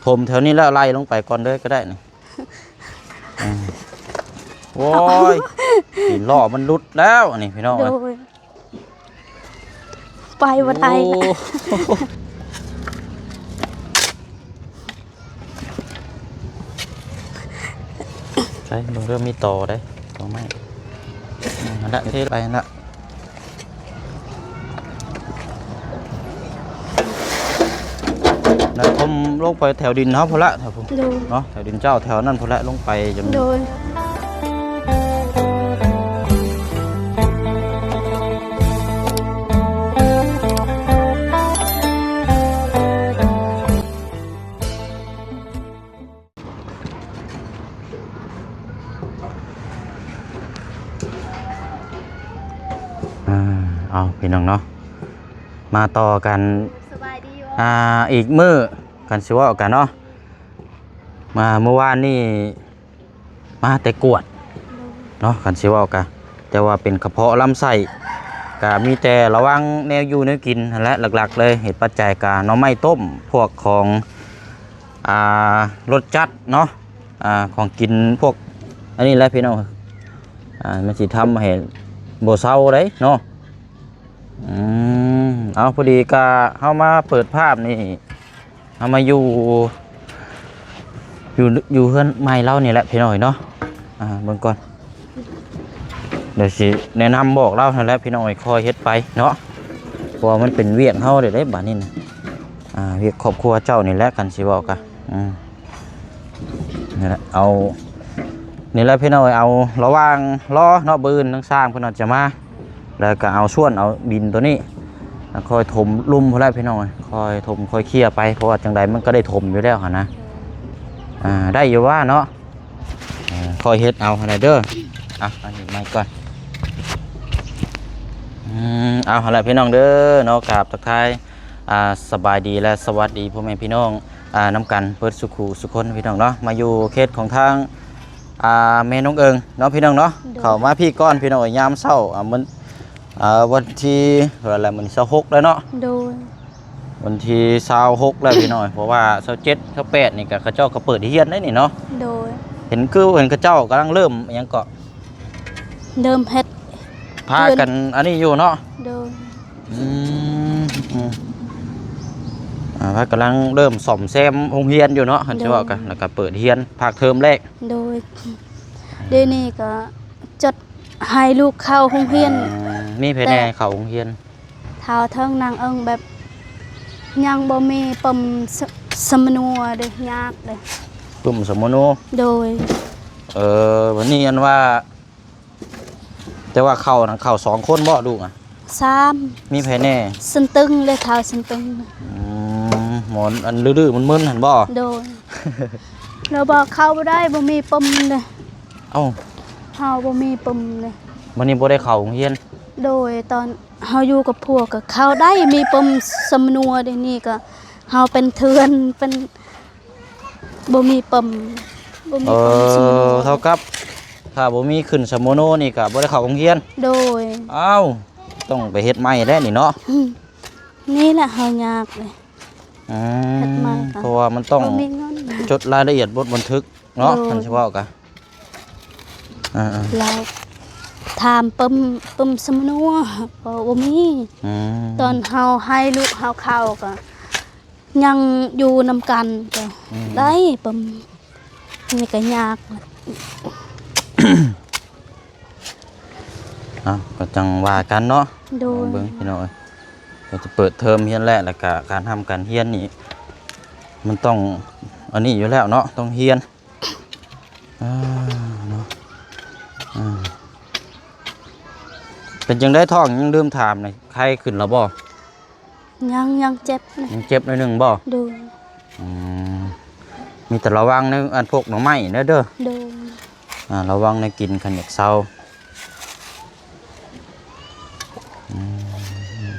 ຖົມແຖວນີ້ແລ້ວໄລ່ລົງໄປກ່ອນເລີຍກໍໄດ້ນີ້. ອືມ ໂອ້ຍ ຕີນລໍ້ມັນຫຼຸດແລ້ວອັນນີ້ພີ່ນ້ອງເອີຍ. ໂດຍ ໄປບໍ່ໄດ້ລະ. ໂອ້ ໃສ່ເບິ່ງເດີ ມີຕໍໄດ້ ຕໍໄມ້. ອືມ ຫັ້ນລະ ເທໄປຫັ້ນລະ. ແລ້ວຖົມລົງໄປແຖວດິນເຮົາພຸ້ນລະ ແຖວພຸ້ນ. ໂດຍ ເນາະ ແຖວດິນເຈົ້າແຖວນັ້ນພຸ້ນລະ ລົງໄປຈົນ. ໂດຍ ອ່າ ເອົາ ພີ່ນ້ອງເນາະ ມາຕໍ່ກັນ ສະບາຍດີຢູ່ ອ່າ ອີກມື້ ຄັນຊິເວົ້າກັນເນາະ. ມາ ມື້ວານນີ້ມາແຕ່ກວດເນາະ ຄັນຊິເວົ້າກະ ແຕ່ວ່າເປັນກະເພາະລຳໄສ້ ກະມີແຕ່ລະວັງແນວຢູ່ແນວກິນຫັ້ນແຫຼະ ຫຼັກໆເລີຍ ເຫດປັດໄຈກະໜໍ່ໄມ້ຕົ້ມ ພວກຂອງ ອ່າ ລົດຈັດເນາະ ອ່າ ຂອງກິນພວກອັນນີ້ແຫຼະພີ່ນ້ອງ. ອ່າ ມັນຊິທຳໃຫ້ບໍ່ເຊົາໄດ໋ເນາະ. ອືມ ເອົາ ພໍດີກະເຮົາມາເປີດພາບນີ້ ເຮົາມາຢູ່ ຢູ່ ຢູ່ເຮືອນໃໝ່ລາວນີ້ແຫຼະພີ່ນ້ອງເອີຍເນາະ. ອ່າ ເບິ່ງກ່ອນ ດຽວຊິແນະນຳບອກລາວຫັ້ນແຫຼະພີ່ນ້ອງເອີຍ ຄ່ອຍເຮັດໄປເນາະ ເພາະວ່າມັນເປັນວຽກເຮົາເດ້ ເດ້ບາດນີ້ນະ. ອ່າ ວຽກຄອບຄົວເຈົ້ານີ້ແຫຼະ ຄັນຊິເວົ້າກະ ອືມ ນີ້ແຫຼະ ເອົາ ນີ້ແຫຼະພີ່ນ້ອງເອີຍ ເອົາລະຫວ່າງລໍເນາະ ມື້ອື່ນທາງຊ່າງເພິ່ນອາດຈະມາ ແລ້ວກໍເອົາສ່ວນເອົາດິນໂຕນີ້ ແລ້ວຄ່ອຍຖົມລຸ່ມພຸ້ນແຫຼະພີ່ນ້ອງເອີຍ ຄ່ອຍຖົມຄ່ອຍເຄຍໄປ ເພາະວ່າຈັ່ງໃດມັນກໍໄດ້ຖົມຢູ່ແລ້ວຫັ້ນນະ. ອ່າ ໄດ້ຢູ່ວ່າເນາະ ເອີ ຄ່ອຍເຮັດເອົາຫັ້ນແຫຼະເດີ. ອ່ະ ອັນນີ້ໃໝ່ກ່ອນ. ອືມ ເອົາ ຫັ້ນແຫຼະພີ່ນ້ອງເດີເນາະ ກາບທັກທາຍ ອ່າ ສະບາຍດີ ແລະ ສະຫວັດດີພໍ່ແມ່ພີ່ນ້ອງ ອ່າ ນຳກັນເບິດສູ່ຄູ່ສູ່ຄົນພີ່ນ້ອງເນາະ ມາຢູ່ເຂດຂອງທາງ ອ່າ ແມ່ນ້ອງເອີງເນາະ ພີ່ນ້ອງເນາະ. ໂດຍ ເຂົ້າມາພີ້ກ່ອນພີ່ນ້ອງເອີຍ ຍາມເຊົ້າ ອ່າ ມື້ ອ່າ ວັນທີເທົ່າໃດລະ ມື້ນີ້ຊາວຫົກແລ້ວເນາະ. ໂດຍ ວັນທີຊາວຫົກແລ້ວພີ່ນ້ອງເອີຍ ເພາະວ່າຊາວເຈັດ ຊາວແປດນີ້ກໍເຂົາເຈົ້າກໍເປີດຮຽນໄດ໋ນີ້ເນາະ. ໂດຍ ເຫັນຄືເຫັນເຂົາເຈົ້າກຳລັງເລີ່ມຫຍັງເກາະ ເລີ່ມເຮັດ ພາກັນອັນນີ້ຢູ່ເນາະ. ໂດຍ ອືມ ອືມ ອ່າ ວ່າກຳລັງເລີ່ມສ້ອມແຊມໂຮງຮຽນຢູ່ເນາະ ຄັນຊິເວົ້າກັນ ໂດຍ ແລ້ວກໍເປີດຮຽນພາກເທີມແລກ. ໂດຍ ດຽວນີ້ກໍຈົດໃຫ້ລູກເຂົ້າໂຮງຮຽນ. ອືມ ມີໃຜແດ່ເຂົ້າໂຮງຮຽນ? ທ້າວເທິງນາງເອີງແບບຍັງບໍ່ມີປຶ້ມສະ ສະມະນົເດ້ ຍາກເດ້ ປຶ້ມສະມະໂນ. ໂດຍ ເອີ ບັດນີ້ອັນວ່າ ແຕ່ວ່າເຂົ້ານັ້ນເຂົ້າສອງຄົນບໍ່ລູກນະ? ສາມ. ມີໃຜແດ່? ສັນຕຶງ ແລະ ທ້າວສັນຕຶງ. ອືມ ໝໍອັນດື້ໆມຶນໆຫັ້ນບໍ່? ໂດຍ ແລ້ວບໍ່ເຂົ້າບໍ່ໄດ້ ບໍ່ມີປຶ້ມເດ້. ເອົ້າ ເຮົາບໍ່ມີປຶ້ມເດ້ ບັດນີ້ບໍ່ໄດ້ເຂົ້າໂຮງຮຽນ. ໂດຍ ຕອນເຮົາຢູ່ກັບຜົວກໍເຂົ້າໄດ້ ມີປຶ້ມສະມະນົ ດຽວນີ້ກໍເຮົາເປັນເຖື່ອນ ເປັນ ບໍ່ມີປຶ້ມ ບໍ່ມີປຶ້ມ. ເອີ ເທົ່າກັບຖ້າບໍ່ມີຂຶ້ນສະໂມໂນນີ້ກໍບໍ່ໄດ້ເຂົ້າໂຮງຮຽນ. ໂດຍ ອ້າວ ຕ້ອງໄປເຮັດໃໝ່ແລ້ວນີ້ເນາະ. ອືມ ນີ້ແຫຼະເຮົາຍາກເລີຍ. ອືມ ເຮັດໃໝ່ ເພາະວ່າມັນຕ້ອງ ບໍ່ມີເງິນ ຈົດລາຍລະອຽດບົດບັນທຶກເນາະ. ໂດຍ ຄັນຊິເວົ້າກະ ອ່າໆ ແລ້ວຖາມປຶ້ມ ປຶ້ມສະໂມໂນ ກໍບໍ່ມີ. ອືມ ຕອນເຮົາໃຫ້ລູກເຮົາເຂົ້າກໍ ຍັງຢູ່ນຳກັນກໍ ອືມ ໄດ້ປະມານນີ້ກໍຍາກ. ເອົາ ກໍຈັ່ງວ່າກັນເນາະ. ໂດຍ ເບິ່ງພີ່ນ້ອງເອີຍ ກໍຈະເປີດເທີມຮຽນແລ້ວ ແລ້ວກໍການຮ່ຳການຮຽນນີ້ ມັນຕ້ອງອັນນີ້ຢູ່ແລ້ວເນາະ ຕ້ອງຮຽນ. ເອີ ເນາະ ເອີ ເປັນຈັ່ງໃດທ້ອງ ຍັງລືມຖາມ ໄຂ້ຂຶ້ນແລ້ວບໍ່? ຍັງ ຍັງເຈັບນະ. ຍັງເຈັບໜ້ອຍໜຶ່ງບໍ່? ໂດຍ ອືມ ມີແຕ່ລະວັງໃນອັນພວກໜໍ່ໄມ້ເດີ. ໂດຍ ອ່າ ລະວັງໃນກິນ ຄັນຢາກເຊົາ. ອືມ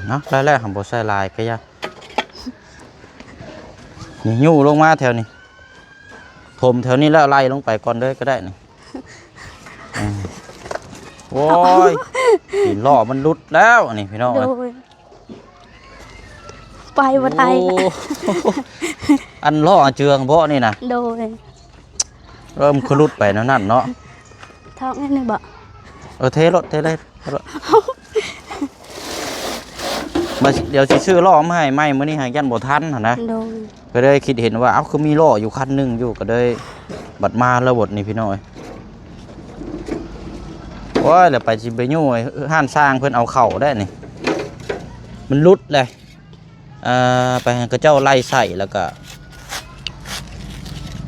ເນາະ ໄດ້ແລ້ວ ຫາບໍ່ໃສ່ຫຼາຍກໍຢ່າ ນີ້ ຍູ້ລົງມາແຖວນີ້ ຖົມແຖວນີ້ແລ້ວໄລ່ລົງໄປກ່ອນເລີຍກໍໄດ້ນີ້. ອືມ ໂອ້ຍ ຕີນລໍ້ມັນຫຼຸດແລ້ວນີ້ພີ່ນ້ອງເອີຍ. ໂດຍ ໄປບໍ່ໄດ້ລະ. ໂອ້ ອັນລໍ້ອາເຈືອງເບາະນີ້ນະ? ໂດຍ. ເອີ ມັນຄືຫຼຸດໄປແນວນັ້ນເນາະ. ຖອກແນ່ນະເບາະ? ເອີ ເທໂລດ ເທເລີຍ ເທໂລດ. ບາດດຽວຊິຊື້ລໍ້ມາໃຫ້ໃໝ່ ມື້ນີ້ຫາກຢ້ານບໍ່ທັນຫັ້ນນະ. ໂດຍ. ກໍເລີຍຄິດເຫັນວ່າ ເອົ້າ ຄືມີລໍ້ຢູ່ຄັນໜຶ່ງຢູ່ ກໍເລີຍບັດມາແລ້ວບົດນີ້ພີ່ນ້ອງເອີຍ. ໂອ້ຍ ແລ້ວໄປຊິໄປຍູ້ໃຫ້ຮ້ານຊ່າງເພິ່ນເອົາເຂົ້າໄດ້ນີ້ ມັນຫຼຸດເລີຍ. ເອີ ໄປໃຫ້ເຂົາເຈົ້າໄລ່ໃສ່ ແລ້ວກໍ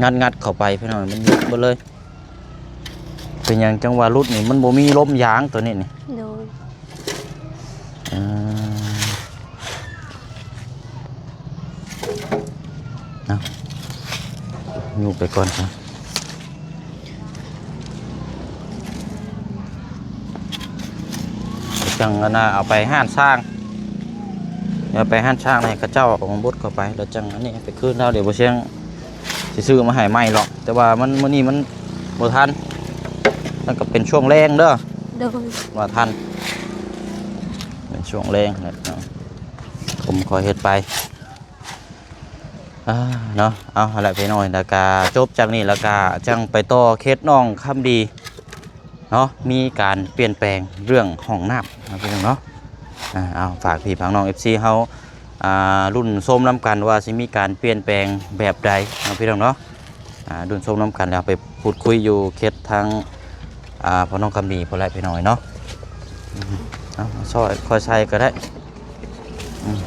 ງັດໆເຂົ້າໄປພີ່ນ້ອງ ມັນຫຼຸດເບິດເລີຍ. ເປັນຫຍັງຈັ່ງວ່າຫຼຸດນີ້? ມັນບໍ່ມີລົມຢາງຕົວນີ້ນີ້. ໂດຍ. ເອີ ເອົາ ຍູ້ໄປກ່ອນຊະ. ຈັ່ງອັນນ່າ ເອົາໄປຮ້ານຊ່າງ ເອົາໄປຮ້ານຊ່າງໃຫ້ເຂົາເຈົ້າເອົາມາບົດເຂົ້າໄປ ແລ້ວຈັ່ງອັນນີ້ໄປຄືນລາວ. ດຽວບໍ່ຊຽງຊິຊື້ມາໃຫ້ໃໝ່ຫຼອກ ແຕ່ວ່າມັນ ມື້ນີ້ມັນບໍ່ທັນ ມັນກໍເປັນຊ່ວງແລງເດີ. ໂດຍ. ວ່າທັນ ເປັນຊ່ວງແລງແຫຼະເນາະ ຜົມຂໍເຮັດໄປ. ອ່າ ເນາະ ເອົາ ຫັ້ນແຫຼະພີ່ນ້ອງ ແລ້ວກະຈົບຈາກນີ້ ແລ້ວກະຈັ່ງໄປຕໍ່ເຂດໜອງຄຳດີເນາະ ມີການປ່ຽນແປງເລື່ອງຫ້ອງນ້ຳເນາະ ພີ່ນ້ອງເນາະ. ອ່າ ເອົາ ຝາກພີ່ຝາກນ້ອງ ເອັຟຊີ ເຮົາ ອ່າ ລຸ້ນຊົມນຳກັນວ່າຊິມີການປ່ຽນແປງແບບໃດເນາະ ພີ່ນ້ອງເນາະ. ອ່າ ລຸ້ນຊົມນຳກັນ ແລ້ວໄປພູດຄຸຍຢູ່ເຂດທາງ ອ່າ ພໍ່ນ້ອງຄຳດີພຸ້ນແຫຼະພີ່ນ້ອງເນາະ. ເອົາ ຊ່ອຍຄ່ອຍໃສ່ກໍໄດ້. ອືມ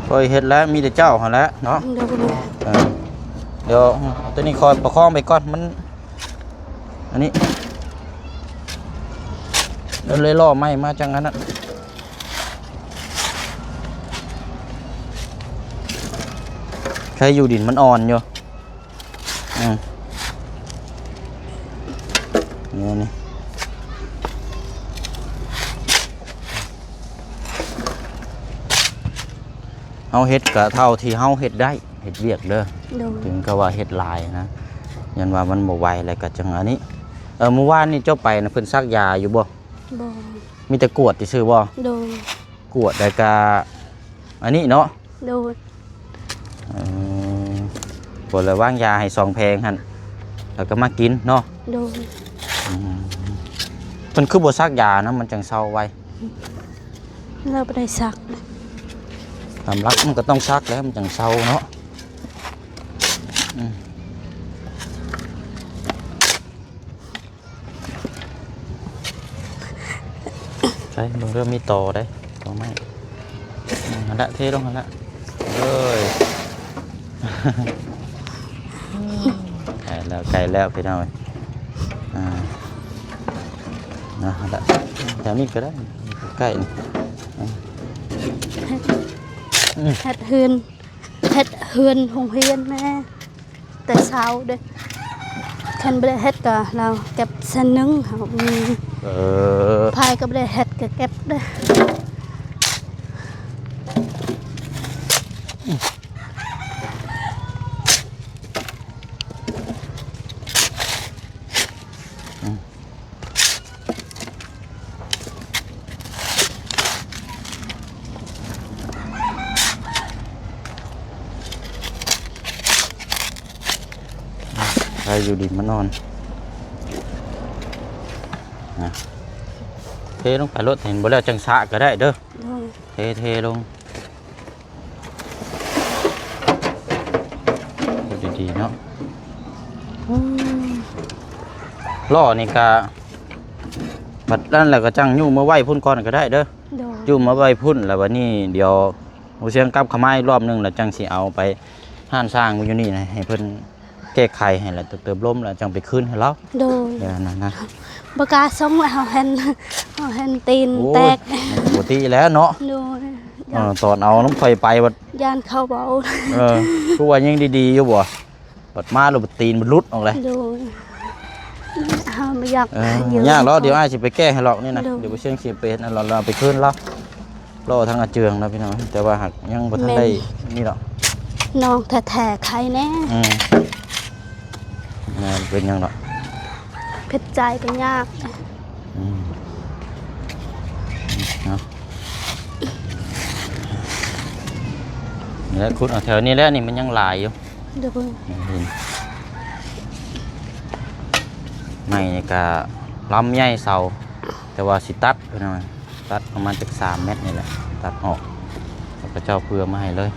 ຂ້ອຍເຮັດແລ້ວ ມີແຕ່ເຈົ້າຫັ້ນແຫຼະເນາະ. ໂດຍ. ເອີ ດຽວ ອືມ ຕົວນີ້ຂ້ອຍປະຄອງໄປກ່ອນ ມັນ ອັນນີ້ ເອົາເລີຍລໍ້ໃໝ່ມາຈັ່ງອັນນັ້ນ. ໃຄຢູ່ ດິນມັນອ່ອນຢູ່. ອືມ ນີ້ ນີ້ ເຮົາເຮັດກະເທົ່າທີ່ເຮົາເຮັດໄດ້ ເຮັດວຽກເດີ. ໂດຍ. ເຖິງກັບວ່າເຮັດຫຼາຍນະ ຢ້ານວ່າມັນບໍ່ໄຫວ ແລ້ວກະຈັ່ງອັນນີ້. ເອີ ມື້ວານນີ້ເຈົ້າໄປນະ ເພິ່ນສັກຢາຢູ່ບໍ່? ບໍ່. ມີແຕ່ກວດຊື່ໆບໍ່? ໂດຍ. ກວດແລ້ວກະອັນນີ້ເນາະ? ໂດຍ. ເອີ ກວດແລ້ວວາງຢາໃຫ້ສອງແຜງຫັ້ນ ແລ້ວກໍມາກິນເນາະ? ໂດຍ. ອືມ ເພິ່ນຄືບໍ່ສັກຢານຳ ມັນຈັ່ງເຊົາໄວ? ລາວບໍ່ໄດ້ສັກ. ຕາມຫຼັກມັນກໍຕ້ອງສັກແຫຼະ ມັນຈັ່ງເຊົາເນາະ. ອືມ. ໃສ່ເບິ່ງເດີ ມີຕໍໄດ໋ ຕໍໄມ້. ອືມ ຫັ້ນລະ ເທລົງຫັ້ນລະ. ເອີຍ ໃກ້ແລ້ວ ໃກ້ແລ້ວພີ່ນ້ອງເອີຍ. ອ່າ ນະ ຫັ້ນລະ ແຖວນີ້ກໍໄດ້ ໃກ້ນີ້. ອືມ ເຮັດເຮືອນ ເຮັດເຮືອນໂຮງຮຽນແດ່. ແຕ່ເຊົ້າເດ້ ຄັນບໍ່ໄດ້ເຮັດກໍລາວເກັບເສັ້ນໜຶ່ງເຮົາມີ. ເອີ ພາຍກໍບໍ່ໄດ້ເຮັດກໍເກັບເດ້. ໃສ່ຢູ່ ດິນມັນອ່ອນນະ. ເທລົງໄປໂລດ ເຫັນບໍ່ແລ້ວຈັ່ງສະກໍໄດ້ເດີ. ໂດຍ. ເທ ເທລົງ ເຮັດດີໆເນາະ. ອືມ ລໍ້ນີ້ກະ ບັດນັ້ນແລ້ວກໍຈັ່ງຍູ້ມາໄວ້ພຸ້ນກ່ອນກໍໄດ້ເດີ. ໂດຍ. ຍູ້ມາໄວ້ພຸ້ນ ແລ້ວບັດນີ້ດຽວບໍ່ຊຽງກັບເຂົ້າມາອີກລອບໜຶ່ງ ແລ້ວຈັ່ງຊິເອົາໄປຮ້ານຊ່າງຢູ່ນີ້ນະ ໃຫ້ເພິ່ນ ແກ້ໄຂໃຫ້ລະ ເຕີມລົມລະ ຈັ່ງໄປຄືນໃຫ້ລາວ. ໂດຍ. ເອີ ນັ້ນນະ ບໍ່ກ້າສົ່ງລະ ເຮົາເຫັນ ເຮົາເຫັນຕີນແຕກ. ໂອ້ຍ ມັນກໍບໍ່ຕິແລ້ວເນາະ. ໂດຍ. ເອີ ຕອນເອົານຳຂ້ອຍໄປບັດ ຢ້ານເຂົາເວົ້າ. ເອີ ຄືວ່າຍັງດີໆຢູ່ບໍ່ ບັດມາແລ້ວບັດຕີນມັນຫຼຸດອອກເລີຍ. ໂດຍ. ເຮົາບໍ່ຢາກ ເອີ ຍາກດອກ ດຽວອ້າຍຊິໄປແກ້ໃຫ້ລອກນີ້ນະ. ໂດຍ. ດຽວບໍ່ຊຽງຊິໄປເຮັດໃຫ້ລາວ ລາວເອົາໄປຄືນລາວ. ລໍທາງອາເຈືອງນະພີ່ນ້ອງ ແຕ່ວ່າຫາກຍັງບໍ່ທັນໄດ້ ແມ່ນ ນີ້ດອກ. ນ້ອງແທ້ໆ ໃຄແນ່. ອືມ ແມ່ນ ເປັນຫຍັງດອກ ຜິດໃຈກໍຍາກ. ອືມ ເນາະ. ແລ້ວຂຸດເອົາແຖວນີ້ແຫຼະ ນີ້ມັນຍັງຫຼາຍຢູ່. ໂດຍ. ໄມ້ນີ້ກະລຳໃຫຍ່ເສົາ ແຕ່ວ່າຊິຕັດ ເພິ່ນວ່າ ຕັດປະມານຈັກສາມແມັດນີ້ແຫຼະ ຕັດອອກ ແລ້ວເຂົາເຈົ້າເພື່ອມາໃຫ້ເລີຍ.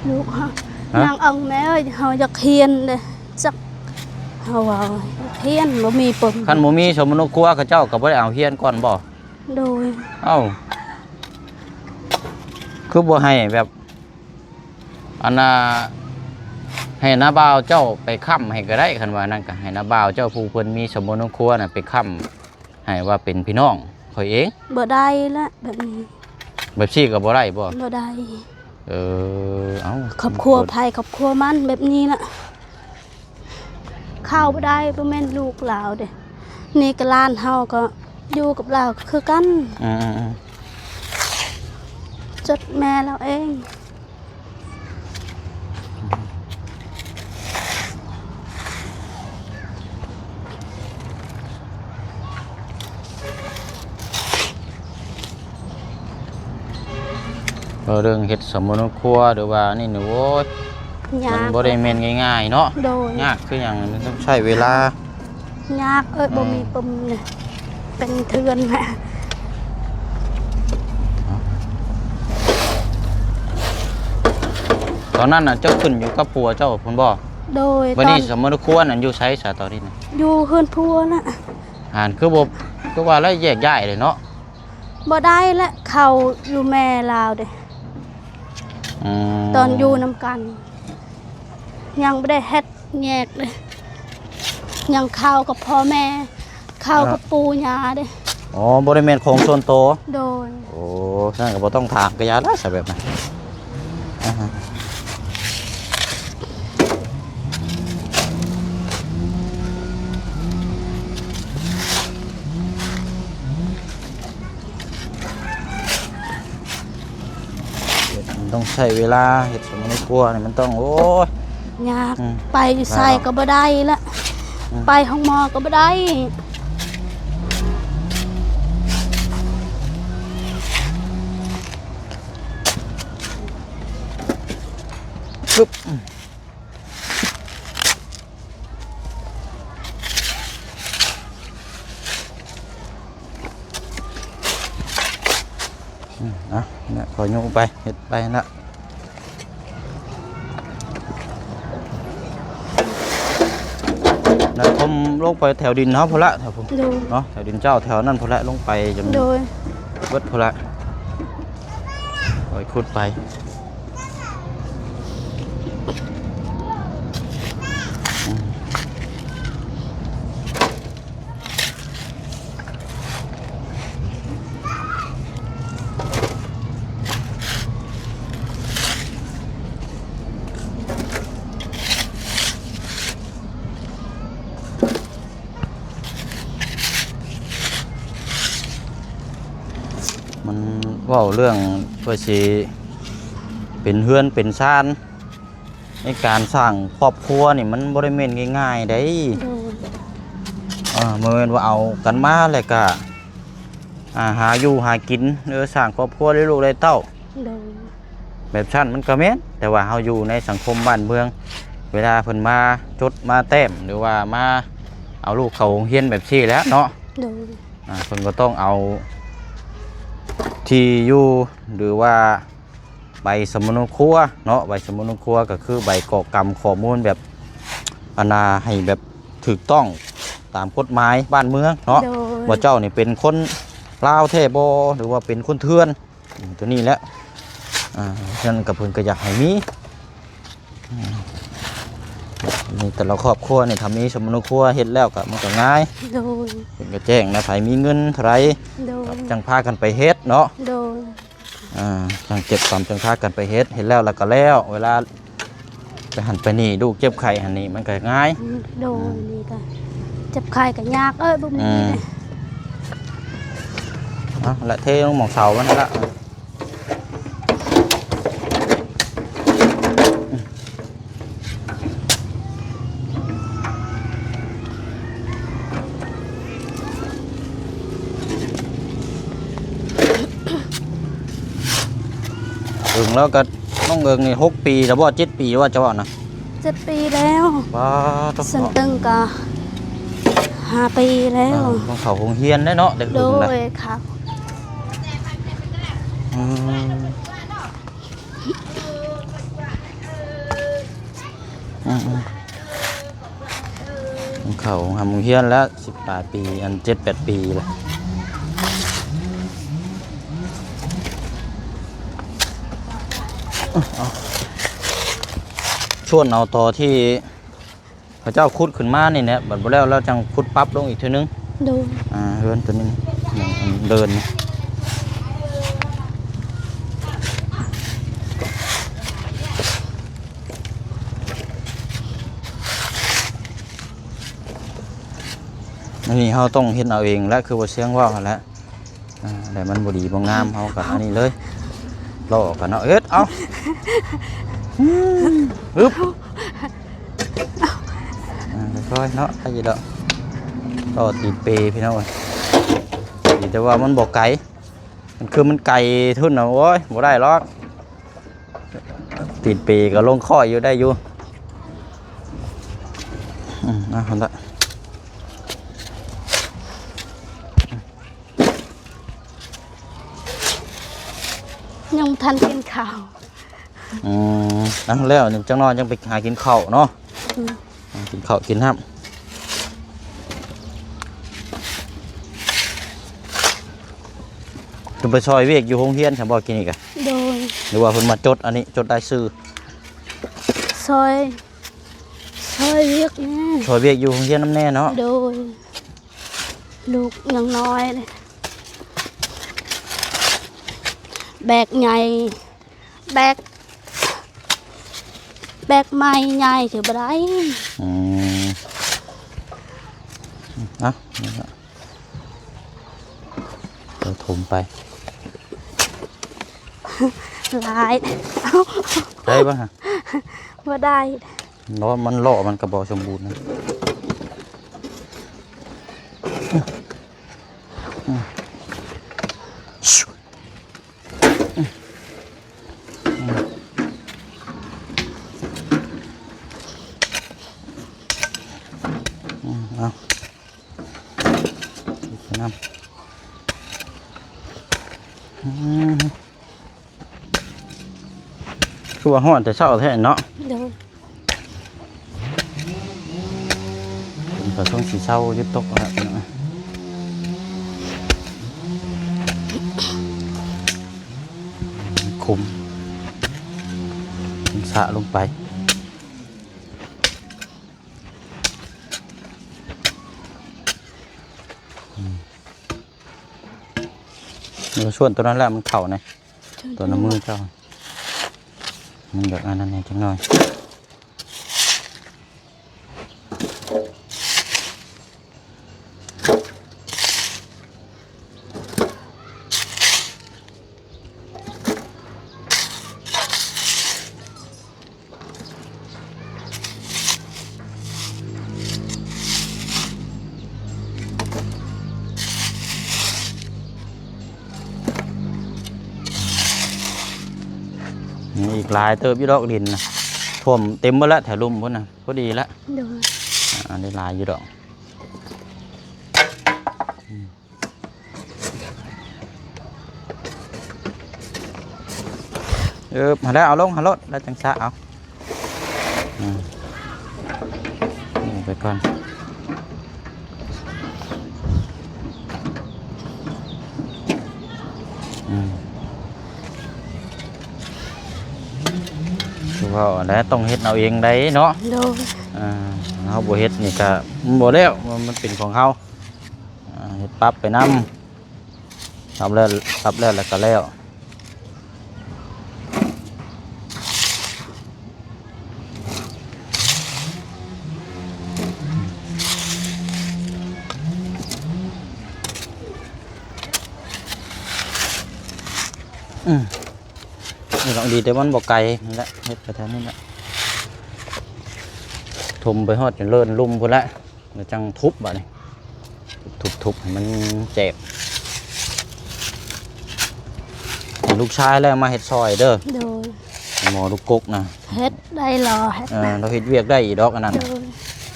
ລູກເຮົາ ຮະ? ນາງເອີງແມ່ເອີຍ ເຮົາຢາກຮຽນເດ້ ຈັກ ເຮົາວ່າຢາກຮຽນ ບໍ່ມີປຶ້ມ. ຄັນບໍ່ມີສົມມະນຸຄົວ ເຂົາເຈົ້າກໍບໍ່ໄດ້ເອົາຮຽນກ່ອນບໍ່? ໂດຍ. ເອົ້າ ຄືບໍ່ໃຫ້ແບບ ອັນນ່າ ໃຫ້ນ້າບ່າວເຈົ້າໄປຄ້ຳໃຫ້ກໍໄດ້ ຄັນວ່ານັ້ນກໍໃຫ້ນ້າບ່າວເຈົ້າຜູ້ເພິ່ນມີສົມມະນຸຄົວນະ ໄປຄ້ຳໃຫ້ວ່າເປັນພີ່ນ້ອງຂ້ອຍເອງ. ບໍ່ໄດ້ລະແບບນີ້. ແບບຊີ້ກໍບໍ່ໄດ້ບໍ່? ບໍ່ໄດ້. ເອີ ເອົ້າ ຄອບຄົວໃຜຄອບຄົວມັນ ແບບນີ້ລະ. ເຂົ້າບໍ່ໄດ້ ບໍ່ແມ່ນລູກລາວເດ້ ນີ້ກໍຫຼານເຮົາກໍຢູ່ກັບລາວຄືກັນ. ອືມໆໆ ຈົດແມ່ລາວເອງ. ເອີ ເລື່ອງເຮັດສົມມະນຸຄົວ ຫຼືວ່ານີ້ນະ ໂອ້ຍ ຍາກ ມັນບໍ່ໄດ້ແມ່ນງ່າຍໆເນາະ. ໂດຍ. ຍາກຄືຫຍັງ ມັນຕ້ອງໃຊ້ເວລາ. ຍາກເອີຍ ອືມ ບໍ່ມີປຶ້ມເລີຍ ເປັນເທື່ອນແຫຼະ. ຕອນນັ້ນນະ ເຈົ້າຂຶ້ນຢູ່ກັບຜົວເຈົ້າພຸ້ນບໍ່? ໂດຍ. ບັດນີ້ ຕອນ ສົມມະນຸຄົວນັ້ນຢູ່ໃສຊະຕອນນີ້ນະ? ຢູ່ເຮືອນຜົວນະ. ຫັ້ນ ຄືບໍ່ ຄືວ່າແລ້ວແຍກຍ້າຍເລີຍເນາະ? ບໍ່ໄດ້ແຫຼະ ເຂົ້າຢູ່ແມ່ລາວເດ້. ອືມ ຕອນຢູ່ນຳກັນ ຍັງບໍ່ໄດ້ເຮັດແຍກເດ້ ຍັງເຂົ້າກັບພໍ່ແມ່ ເຂົ້າກັບ ເອີ ປູ່ຍ່າເດ້. ອໍ ບໍ່ໄດ້ແມ່ນຂອງສ່ວນໂຕ? ໂດຍ. ໂອ້ ຊັ້ນກໍບໍ່ຕ້ອງຖາມກໍຢ່າລະ ຊະແບບນັ້ນ. ເຮັດມັນຕ້ອງໃຊ້ເວລາ ເຮັດສົມມະນຸຄົວນີ້ມັນຕ້ອງ ໂອ້ຍ ຍາກ. ອືມ ໄປຢູ່ໃສກໍບໍ່ໄດ້ລະ. ອືມ ໄປໂຮງໝໍກໍບໍ່ໄດ້. ປຶບ. ອືມ ເອົາ ນີ້ ຂໍຍູ້ໄປ ເຮັດໄປຫັ້ນນະ. ນະ ຖົມລົງໄປແຖວດິນເຮົາພຸ້ນລະ ແຖວພຸ້ນ ໂດຍ ເນາະ ແຖວດິນເຈົ້າ ແຖວນັ້ນພຸ້ນລະ ລົງໄປຈົນ ໂດຍ ເບິດພຸ້ນລະ ຄ່ອຍຂຸດໄປ. ມັນເວົ້າເລື່ອງເພື່ອຊິເປັນເຮືອນເປັນຊານ ໃນການສ້າງຄອບຄົວນີ້ມັນບໍ່ໄດ້ແມ່ນງ່າຍໆໃດ໋. ໂດຍ. ເອີ ບໍ່ແມ່ນວ່າເອົາກັນມາແລ້ວກະ ອ່າ ຫາຢູ່ຫາກິນ ຫຼື ສ້າງຄອບຄົວ ລ້ຽງລູກລ້ຽງເຕົ້າ. ໂດຍ. ແບບຊັ້ນມັນກໍແມ່ນ ແຕ່ວ່າເຮົາຢູ່ໃນສັງຄົມບ້ານເມືອງ ເວລາເພິ່ນມາຈົດມາແຕ້ມ ຫຼືວ່າມາເອົາລູກເຂົ້າໂຮງຮຽນແບບຊີ້ແຫຼະເນາະ. ໂດຍ. ອ່າ ເພິ່ນກໍຕ້ອງເອົາທີ່ຢູ່ ຫຼືວ່າໃບສຳມະໂນຄົວເນາະ, ໃບສຳມະໂນຄົວກໍຄືໃບກອກກຳຂໍ້ມູນແບບ ອັນນ່າ ໃຫ້ແບບຖືກຕ້ອງຕາມກົດໝາຍບ້ານເມືອງເນາະ. ໂດຍ. ວ່າເຈົ້ານີ້ເປັນຄົນລາວແທ້ບໍ່ ຫຼືວ່າເປັນຄົນເຖື່ອນ ອືມ ຕົວນີ້ແຫຼະ. ອ່າ ສະນັ້ນກໍເພິ່ນກໍຢາກໃຫ້ມີ ອືມ ນີ້ແຕ່ລະຄອບຄົວນີ້ ຖ້າມີສຳມະໂນຄົວເຮັດແລ້ວກໍ ມັນກໍງ່າຍ. ໂດຍ. ເພິ່ນກໍແຈ້ງນະ ໃຜມີເງິນເທົ່າໃດ ໂດຍ ກໍຈັ່ງພາກັນໄປເຮັດເນາະ. ໂດຍ. ອ່າ ຈັ່ງເກັບກຳ ຈັ່ງພາກັນໄປເຮັດ, ເຮັດແລ້ວ ແລ້ວກໍແລ້ວ. ເວລາໄປຫັ້ນໄປນີ້ ລູກເຈັບໄຂ້ຫັ້ນນີ້ ມັນກໍງ່າຍ. ອືມ ໂດຍ. ອ່າ ນີ້ກໍເຈັບໄຂ້ກໍຍາກ ເອີຍ ບໍ່ມີ. ອືມ ເອົາລະ ເທລົງໝ່ອງເສົາມັນຫັ້ນລະ. ອ ເອີງແລ້ວກໍ ນ້ອງເອີງນີ້ຫົກປີແລ້ວບໍ່ ເຈັດປີວ່າຈະເວົ້ານະ? ເຈັດປີແລ້ວ. ປາດໂທ້ ເຊິ່ງເຕີງກໍຫ້າປີແລ້ວ. ເອີ ຕ້ອງເຂົ້າໂຮງຮຽນແດ່ເນາະ ເດັກ ໂດ ເອີງນະ. ຍ ເຂົ້າ ອືມ ອືມໆ ເຂົ້າໂຮງຮ່ຳໂຮງຮຽນແລ້ວ ສິບປາຍປີ ອັນ ເຈັດແປດປີແລ້ວ. ເອົາ ຊວນເອົາຕໍ່ທີ່ເຂົາເຈົ້າຂຸດຂຶ້ນມານີ້ແຫຼະ ບັດບໍ່ແລ້ວລາວຈັ່ງຂຸດປັບລົງອີກເທື່ອໜຶ່ງ. ໂດຍ ອ່າ ເຮືອນຕົວນີ້ ເດີ່ນ ອັນນີ້ເຮົາຕ້ອງເຮັດເອົາເອງແຫຼະ ຄືບໍ່ຊຽງເວົ້າຫັ້ນແຫຼະ. ອ່າ ແລ້ວມັນບໍ່ດີບໍ່ງາມ ເຮົາກໍອັນນີ້ເລີຍ ເລາະອອກກັນເນາະ. ເຮັດ ເອົາ ອືມ ອຶບ ອ່າ ຄ່ອຍໆເນາະ ໄດ້ຢູ່ດອກ. ຕໍ່ຕີນເປ ພີ່ນ້ອງເອີຍ ດີແຕ່ວ່າມັນບໍ່ໄກ. ມັນຄືມັນໄກພຸ້ນນະ ໂອ້ຍ ບໍ່ໄດ້ຫຼອກ. ຕີນເປກໍລົງຄ່ອຍຢູ່ ໄດ້ຢູ່. ອືມ ເອົາ ຫັ້ນລະ ຍັງບໍ່ທັນກິນເຂົ້າ. ອືມ ເອົາ ແລ້ວຈັກໜ້ອຍຈັ່ງໄປຫາກິນເຂົ້າເນາະ. ອືມ ກິນເຂົ້າກິນນ້ຳ ຈະໄປຊ່ອຍວຽກຢູ່ໂຮງຮຽນຊັ້ນບໍ່ ກິນນີ້ກະ? ໂດຍ ຫຼືວ່າເພິ່ນມາຈົດອັນນີ້ ຈົດລາຍຊື່? ຊ່ອຍ ຊ່ອຍວຽກແດ່ ຊ່ອຍວຽກຢູ່ໂຮງຮຽນນຳແດ່ເນາະ. ໂດຍ ລູກຍັງນ້ອຍ ແບກໃຫຍ່ ແບກ ແບກໄມ້ໃຫຍ່ຖືບໍ່ໄດ້. ອືມ ເອົາ ເອົາຖົມໄປ ຫຼາຍ ໄດ້ບໍ່ຮະ? ບໍ່ໄດ້ ເນາະ ມັນເລາະ ມັນກໍບໍ່ສົມບູນນະ. ອືມ ອືມ ເອົາ ນຳ ອືມ ຄືວ່າຮ້ອນແຕ່ເຊົ້າແທ້ເນາະ. ໂດຍ ມັນກໍຊ່ວງຊິເຊົ້າຢຸດຕົກແລ້ວເນາະ ຄຸມ ຄຸມສະລົງໄປ. ອືມ ມັນກໍຊວນຕົວນັ້ນແຫຼະ ມັນເຂົ້ານະ ຕົວນ້ຳມືເຈົ້າ ມັນຢາກອັນນັ້ນແດ່ຈັກໜ້ອຍ. ຍັງອີກຫຼາຍເຕີບຢູ່ດອກ ດິນນະ ຖ້ວມເຕັມເບິດແລ້ວ ແຖວລຸ່ມພຸ້ນນະ ພໍດີແລ້ວ. ໂດຍ ອ່າ ໄດ້ຫຼາຍຢູ່ດອກ. ເອີ ຫັ້ນແຫຼະ ເອົາລົງຫັ້ນໂລດ ແລ້ວຈັ່ງຊະເອົາ. ອືມ ນີ້ໄປກ່ອນ. ອືມ ຄືເວົ້າຫັ້ນແຫຼະ ຕ້ອງເຮັດເອົາເອງໄດ໋ເນາະ. ໂດຍ ອ່າ ເຮົາບໍ່ເຮັດນີ້ກະມັນບໍ່ແລ້ວ ມັນເປັນຂອງເຮົາ. ອ່າ ເຮັດປັບໄປນຳ ປັບແລ້ວ ປັບແລ້ວ ແລ້ວກໍແລ້ວ. ອືມ ນີ້ລອງດີ ແຕ່ມັນບໍ່ໄກ ນັ້ນແຫຼະ ເຮັດໄປແຖວນີ້ແຫຼະ ຖົມໄປຮອດຈົນເລີນລຸ່ມພຸ້ນແຫຼະ. ແລ້ວຈັ່ງທຸບບາດນີ້ ທຸບໆ ໃຫ້ມັນແຈບ. ລູກຊາຍແລ້ວມາເຮັດຊ່ອຍເດີ. ໂດຍ. ໝໍລູກກົກນະ ເຮັດໄດ້ລະ ເຮັດ ເອີ ນະ ລາວເຮັດວຽກໄດ້ອີກດອກອັນນັ້ນ. ໂດຍ.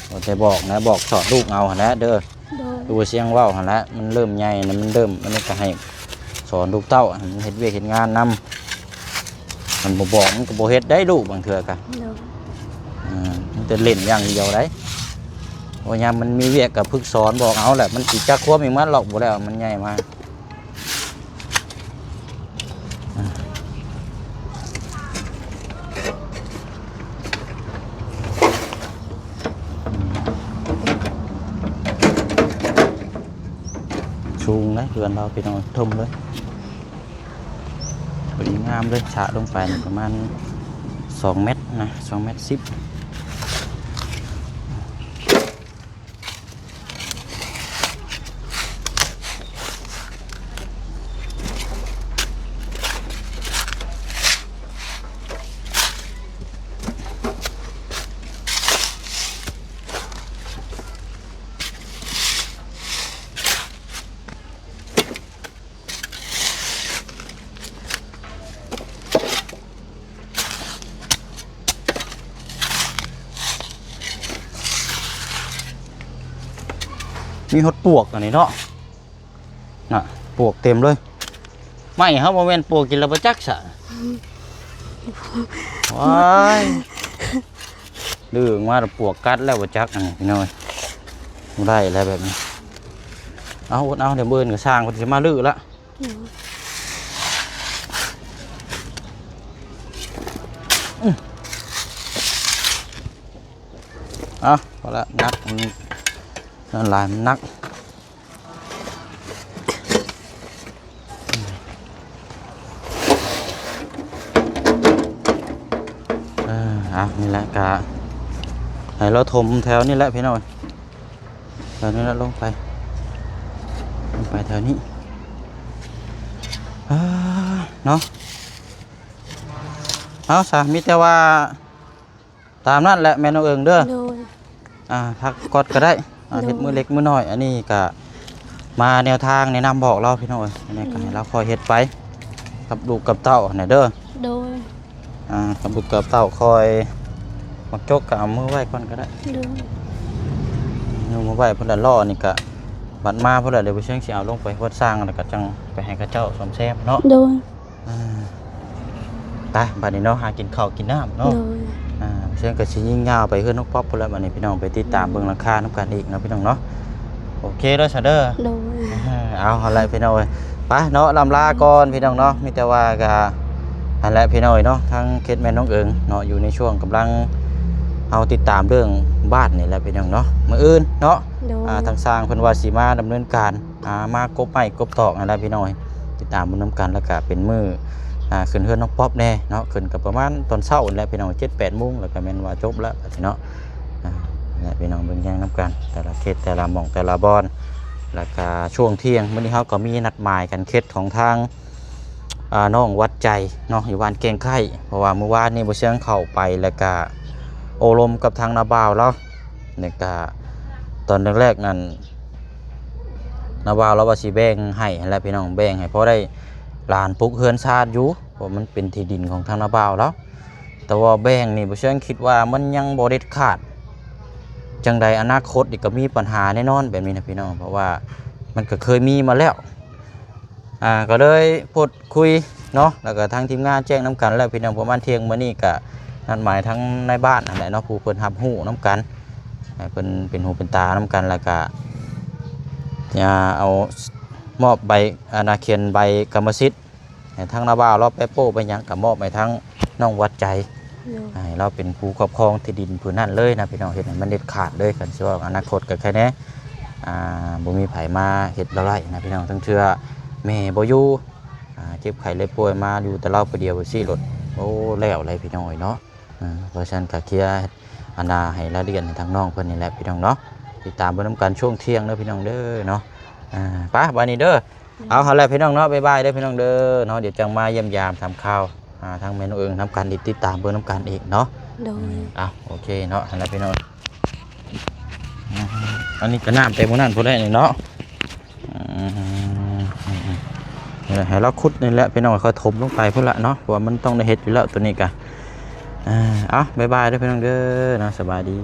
ບໍ່ແຕ່ບອກນະ ບອກສອນລູກເອົາຫັ້ນແຫຼະເດີ. ໂດຍ. ຄືວ່າຊຽງເວົ້າຫັ້ນແຫຼະ ມັນເລີ່ມໃຫຍ່ນະ ມັນເລີ່ມ ມັນກໍໃຫ້ສອນລູກເຕົ້າໃຫ້ມັນເຮັດວຽກເຮັດງານນຳ. ຄັນບໍ່ບອກມັນກໍບໍ່ເຮັດໄດ້ລູກ ບາງເທື່ອກະ. ໂດຍ. ເອີ ມີແຕ່ຫຼິ້ນຢ່າງດຽວໃດ໋. ໂອ້ ຍາມມັນມີວຽກກໍຝຶກສອນບອກເອົາແຫຼະ ມັນຊິຈັກຄວາມອີກມັນຫຼອກບໍ່ແລ້ວ ມັນໃຫຍ່ມາ. ສູງເດ້ເຮືອນລາວ ພີ່ນ້ອງ ຖົມເລີຍ ພໍດີງາມເລີຍ. ສະລົງໄປນີ້ປະມານສອງແມັດນະ ສອງແມັດສິບ. ມີຮອດປວກອັນນີ້ເນາະ ນະ ປວກເຕັມເລີຍ. ໄມ້ເຮົາບໍ່ແມ່ນປວກກິນແລ້ວບໍ່ຈັກຊະ. ວ້າຍ ດື້ອອກມາແລ້ວປວກກັດແລ້ວບໍ່ຈັກ ອັນນີ້ພີ່ນ້ອງເອີຍ ບໍ່ໄດ້ແລ້ວແບບນີ້. ເອົາ ອົດເອົາ ດຽວມື້ອື່ນກໍຊ່າງເພິ່ນຊິມາຮື້ລະ. ເອົາ ພໍລະ ໜັກ ມັນ ນັ້ນຫຼາຍ ມັນໜັກ. ເອີ ເອົາ ນີ້ແຫຼະ ກະໃຫ້ລາວຖົມແຖວນີ້ແຫຼະ ພີ່ນ້ອງ ແຖວນີ້ແຫຼະ ລົງໄປ ລົງໄປແຖວນີ້ ເອີ ເນາະ. ເອົາຊະ ມີແຕ່ວ່າ ຕາມນັ້ນແຫຼະແມ່ນ້ອງເອີງເດີ. ໂດຍ. ອ່າ ພັກກ່ອນກໍໄດ້ ອ່າ ໂດຍ ເຮັດມື້ເລັກມື້ນ້ອຍ ອັນນີ້ກະມາແນວທາງແນະນຳບອກລາວ ພີ່ນ້ອງເອີຍ ອັນນີ້ກະໃຫ້ລາວຄ່ອຍເຮັດໄປ ກັບລູກກັບເຕົ້າຫັ້ນນະເດີ. ໂດຍ. ອ່າ ກັບລູກກັບເຕົ້າຄ່ອຍ ໝາກຈົກກະເອົາມືໄວ້ກ່ອນກໍໄດ້. ໂດຍ. ເອົາມືໄວ້ພຸ້ນລະ ລໍ້ນີ້ກະ ບັດມາພຸ້ນລະ ດຽວບໍ່ເຊີງຊິເອົາລົງໄປຮອດຊ່າງ ແລ້ວກະຈັ່ງໄປໃຫ້ເຂົາເຈົ້າສ້ອມແຊມເນາະ. ໂດຍ. ອ່າ ໄປ ບັດນີ້ເນາະ ຫາກິນເຂົ້າກິນນ້ຳເນາະ. ໂດຍ. ອ່າ ເຊີຍງກໍຊິຍິງຍາວໄປເຮືອນນ້ອງປັອບພຸ້ນແຫຼະ ບັດນີ້ພີ່ນ້ອງໄປຕິດຕາມເບິ່ງລາຄານຳກັນອີກເນາະ ພີ່ນ້ອງເນາະ. ໂອເຄເດີຊະເດີ. ໂດຍ. ອ່າ ເອົາຫັ້ນແຫຼະພີ່ນ້ອງເອີຍ ໄປເນາະ ລ່ຳລາກ່ອນພີ່ນ້ອງເນາະ. ມີແຕ່ວ່າກໍຫັ້ນແຫຼະພີ່ນ້ອງເອີຍເນາະ ທາງເຂດແມ່ນ້ອງເອີງເນາະ ຢູ່ໃນຊ່ວງກຳລັງ ເຮົາຕິດຕາມເລື່ອງບ້ານນີ້ແຫຼະພີ່ນ້ອງເນາະ. ມື້ອື່ນເນາະ. ໂດຍ. ອ່າ ທາງຊ່າງເພິ່ນວ່າຊິມາດຳເນີນການ ອ່າ ມາກົບໄມ້ກົບຕອກຫັ້ນແຫຼະພີ່ນ້ອງເອີຍ ຕິດຕາມເບິ່ງນຳກັນ. ແລ້ວກະເປັນມື້ ອ່າ ຂຶ້ນເຮືອນນ້ອງປັອບແດ່ເນາະ ຂຶ້ນກໍປະມານຕອນເຊົ້າຫັ້ນແຫຼະພີ່ນ້ອງ ເຈັດແປດໂມງ ແລ້ວກະແມ່ນວ່າຈົບແລ້ວບັດນີ້ເນາະ. ອ່າ ແລະ ພີ່ນ້ອງເບິ່ງແຍງນຳກັນ ແຕ່ລະເຂດ ແຕ່ລະໝ່ອງ ແຕ່ລະບ່ອນ. ແລ້ວກະຊ່ວງທ່ຽງມື້ນີ້ເຮົາກໍມີນັດໝາຍກັນເຂດຂອງທາງ ອ່າ ນ້ອງຫວັດໃຈເນາະ ຢູ່ບ້ານແກ້ງໄຄ້ ເພາະວ່າມື້ວານນີ້ບໍ່ເຊື່ອງເຂົ້າໄປ ແລ້ວກະໂອ້ລົມກັບທາງນ້າບ່າວລາວ ແລ້ວກະຕອນແລກໆນັ້ນ ນ້າບ່າວລາວວ່າຊິແບ່ງໃຫ້ຫັ້ນແຫຼະພີ່ນ້ອງ ແບ່ງໃຫ້ພໍໄດ້ຫຼານປຸກເຮືອນຊານຢູ່ ເພາະມັນເປັນທີ່ດິນຂອງທາງນ້າບ່າວລາວ. ແຕ່ວ່າແບ່ງນີ້ບໍ່ເຊື່ອງຄິດວ່າມັນຍັງບໍ່ເດັດຂາດ ຈັ່ງໃດອະນາຄົດນີ້ກໍມີປັນຫາແນ່ນອນແບບນີ້ນະພີ່ນ້ອງ ເພາະວ່າມັນກໍເຄີຍມີມາແລ້ວ. ອ່າ ກໍເລີຍພູດຄຸຍເນາະ ແລ້ວກໍທາງທີມງານແຈ້ງນຳກັນແລ້ວພີ່ນ້ອງ ປະມານທ່ຽງມື້ນີ້ກໍນັດໝາຍທາງນາຍບ້ານຫັ້ນແຫຼະເນາະ ຜູ້ເພິ່ນຮັບຮູ້ນຳກັນ ໃຫ້ເພິ່ນເປັນຫູເປັນຕານຳກັນ ແລ້ວກໍຈະເອົາມອບໃບ ອັນນາ ຂຽນໃບກຳມະສິດໃຫ້ທາງນ້າບ່າວລາວ ແປະໂປ້ໄປຫຍັງກໍມອບໃຫ້ທາງນ້ອງຫວັດໃຈ ໂດຍ ໃຫ້ລາວເປັນຜູ້ຄອບຄອງທີ່ດິນຜືນນັ້ນເລີຍນະພີ່ນ້ອງ ເຮັດໃຫ້ມັນເດັດຂາດເລີຍ. ຄັນຊິເວົ້າອະນາຄົດກໍແຄ່ແນ່ ອ່າ ບໍ່ມີໃຜມາເຮັດລາວໄດ້ນະພີ່ນ້ອງ ທັງເທື່ອແມ່ບໍ່ຢູ່ ອ່າ ເຈັບໄຂ້ເລີຍປ່ວຍມາຢູ່ແຕ່ລາວຜູ້ດຽວ ໄປຊີ້ລົດ ໂອ້ ແລ້ວເລີຍພີ່ນ້ອງເອີຍເນາະ. ເອີ ເພາະສະນັ້ນກໍເຄຍອັນນາໃຫ້ລາຍລະອຽດໃຫ້ທາງນ້ອງເພິ່ນນີ້ແຫຼະພີ່ນ້ອງເນາະ ຕິດຕາມເບິ່ງນຳກັນຊ່ວງທ່ຽງເດີພີ່ນ້ອງເດີເນາະ. ອ່າ ໄປບາດນີ້ເດີ ເອົາຫັ້ນແຫຼະພີ່ນ້ອງເນາະ ບາຍບາຍເດີພີ່ນ້ອງເດີເນາະ ດຽວຈັ່ງມາຢ້ຽມຢາມຖາມຂ່າວ ອ່າ ທາງແມ່ນ້ອງເອີງນຳກັນ ຕິດຕາມເບິ່ງນຳກັນອີກເນາະ. ໂດຍ. ອ່າ ໂອເຄເນາະ ຫັ້ນແຫຼະພີ່ນ້ອງ ອັນນີ້ກໍນ້ຳແຕ່ມື້ນັ້ນພຸ້ນແຫຼະນີ້ເນາະ. ອືມ ນີ້ແຫຼະ ໃຫ້ລາວຂຸດນີ້ແຫຼະພີ່ນ້ອງ ຄ່ອຍຖົມລົງໄປພຸ້ນລະເນາະ ເພາະວ່າມັນຕ້ອງໄດ້ເຮັດຢູ່ແລ້ວໂຕນີ້ກະ ເອົາ ບາຍບາຍເດີພີ່ນ້ອງເດີເນາະ ສະບາຍດີ.